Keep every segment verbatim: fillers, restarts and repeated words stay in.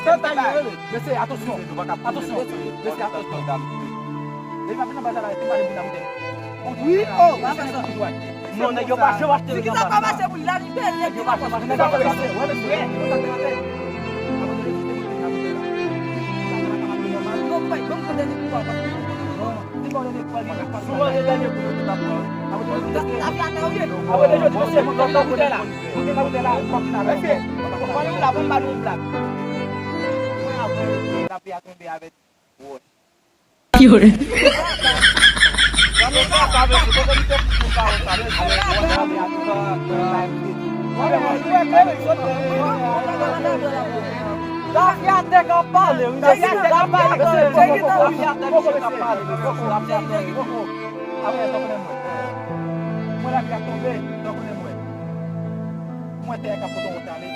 Mesye, atansyon. Atansyon. Mesye, atansyon. Depi m ap vin nan baz la, se pa de moun nan moute. Wi, oh, pa fè sa. Non, nèg yo pa janm achte. Ti ki sa pa mache pou lalite, nèg yo pa janm achte. Nèg yo pa janm achte. Wè, mesye, wè, nou sa te antre. Non, bay, ban m konte nèg pou papa. Sou manje dènye kou yo te t ap pran. Apre de jodi, mesye, mwen gen nan boutèy la. Mwen gen nan boutèy la, mwen gen nan boutèy la. Mwen gen nan boutèy la, mwen ba nou yon blag. Mwen avè w, lapli a tonbe avèk wòch. Yo. Tafyatè k ap pale, wi. Tafyatè k ap pale, mesye. Tafyatè k ap pale, mesye. Apre, sa konnen mwen. Mwen la ki ap tonbe, sa konnen mwen. Mwen tè k ap pote wòch ale.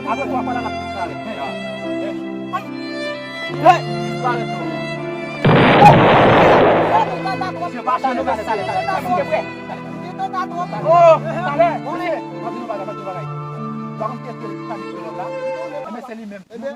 Apre twa fwa la, l ap disparèt. Hey! Disparèt non. Mesye, pa chanje, mesye. Sa vin gen prè. Oh, talè. Mesye, m ap di nou bagay, m ap di nou bagay. Pa konn kiyès ki sa ki lòt la? Enben, se li menm.